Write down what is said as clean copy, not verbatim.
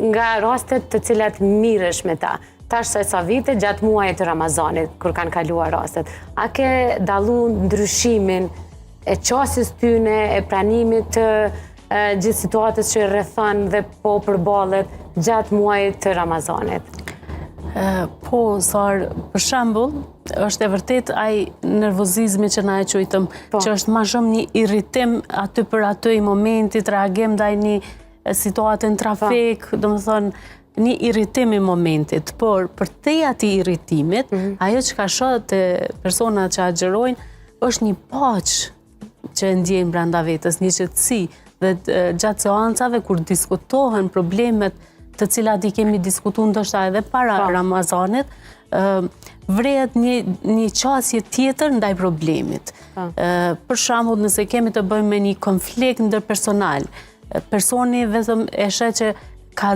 Nga rastet të cilat mirresh me ta, tash sa e sa vite gjatë muajit të Ramazanit, kur kanë kaluar rastet, a ke dallu ndryshimin e qasjes tyne, e pranimit të gjithë situatës që rrethon dhe po përballet gjatë muajit të Ramazanit? Po, Sarë, për shembull, është e vërtet ai nervozizmi që na e quajtëm, që është ma shumë një irritim aty për aty i momentit, reagim ndaj një situate në trafik, domethënë, një irritim i momentit, por përtej atij irritimit, ajo që ka shoh te personat që agjërojnë, është një paqe që e ndjejnë brenda vetes, një qetësi, dhe gjatë seancave, kur diskutohen problemet të cilat i kemi diskutu ndoshta edhe para Ramazanit, vrehet një qasje tjetër ndaj problemit. Për shembull, nëse kemi të bëjmë me një konflikt ndërpersonal, personi vetëm e sheh që ka